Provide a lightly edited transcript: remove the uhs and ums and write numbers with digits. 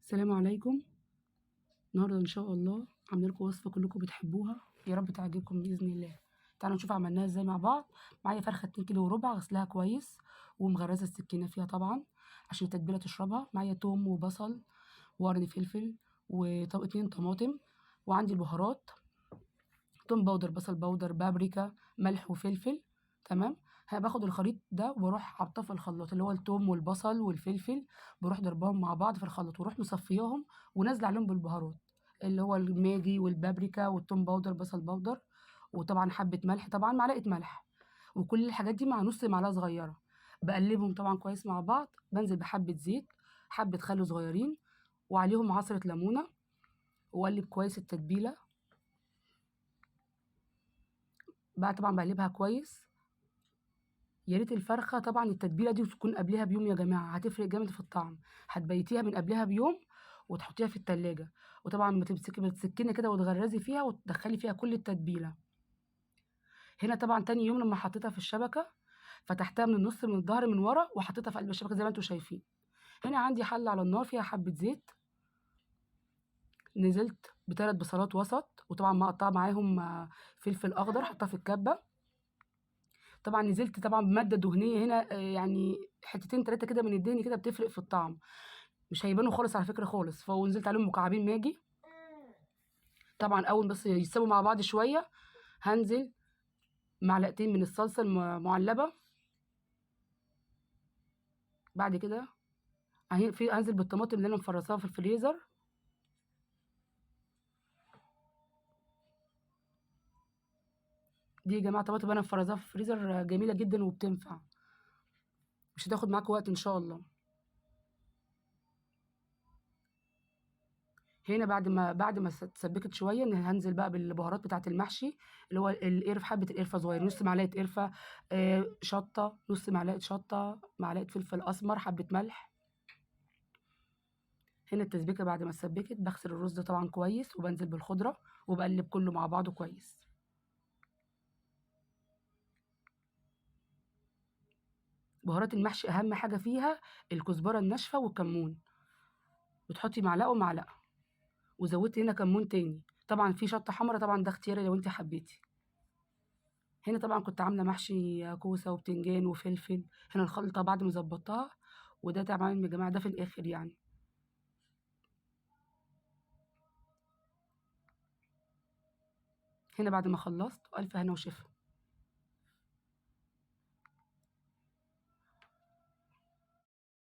السلام عليكم. النهارده ان شاء الله عامله لكم وصفه كلكم بتحبوها، يا رب تعجبكم باذن الله. تعالوا نشوف عملناها ازاي مع بعض. معايا فرخة 2 كيلو وربع، غسلها كويس ومغرزه السكينة فيها طبعا عشان التتبيله تشربها. معايا توم وبصل وقرن فلفل واتنين طماطم، وعندي البهارات توم powder، بصل powder، بابريكا، ملح وفلفل. تمام. باخد الخليط ده واروح حاطاه في الخلاط، اللي هو التوم والبصل والفلفل، بروح ضربهم مع بعض في الخلاط واروح مصفياهم ونازلة عليهم بالبهارات اللي هو الماجي والبابريكا والتوم powder، بصل powder، وطبعا حبه ملح، طبعا معلقه ملح، وكل الحاجات دي مع نص معلقه صغيرة. بقلبهم طبعا كويس مع بعض. بنزل بحبه زيت، حبه خل صغيرين، وعليهم عصره ليمونه، واقلب كويس التتبيله بقى. طبعا بقلبها كويس. يا ريت الفرخه طبعا التتبيله دي تكون قبلها بيوم يا جماعة، هتفرق جامد في الطعم. هتبيتيها من قبلها بيوم وتحطيها في التلاجة، وطبعا ما تمسكي بالسكينة كده وتغرزي فيها وتدخلي فيها كل التتبيله. هنا طبعا تاني يوم لما حطيتها في الشبكة، فتحتها من النص من الظهر من ورا وحطيتها في قلب الشبكة زي ما انتم شايفين. هنا عندي حله على النار فيها حبه زيت، نزلت بثلاث بصلات وسط، وطبعا مقطعه معاهم فلفل اخضر، حطها في الكبه. طبعا نزلت طبعا بمادة دهنية هنا، يعني حتتين تلاتة كده من الدهن كده بتفرق في الطعم، مش هيبانوا خالص على فكرة خالص. فنزلت عليهم مكعبين ماجي. طبعا اول بس يتسابوا مع بعض شوية هنزل معلقتين من الصلصه المعلبه. بعد كده هنزل بالطماطم اللي انا مفرزاها في الفريزر. دي يا جماعة طماطم انا مفرزاها في الفريزر، جميلة جدا وبتنفع، مش هتاخد معاك وقت ان شاء الله. هنا بعد ما اتسبكت شوية هنزل بقى بالبهارات بتاعه المحشي، اللي هو القرفه، حبه القرفه صغير، نص معلقه قرفه، شطه، نص معلقه شطه، معلقه فلفل اسمر، حبه ملح. هنا التسبيكه بعد ما اتسبكت بغسل الرز طبعا كويس وبنزل بالخضره وبقلب كله مع بعضه كويس. بهارات المحشي اهم حاجة فيها الكزبره الناشفه والكمون، بتحطي معلقه ومعلقة، وزودت هنا كمون تاني. طبعا في شطه حمرا، طبعا ده اختياري لو انت حبيتي. هنا طبعا كنت عامله محشي كوسة وبتنجان وفلفل. هنا الخلطة بعد ما ظبطتها، وده طبعا يا جماعة ده في الاخر يعني. هنا بعد ما خلصت، الف هنا وشفا.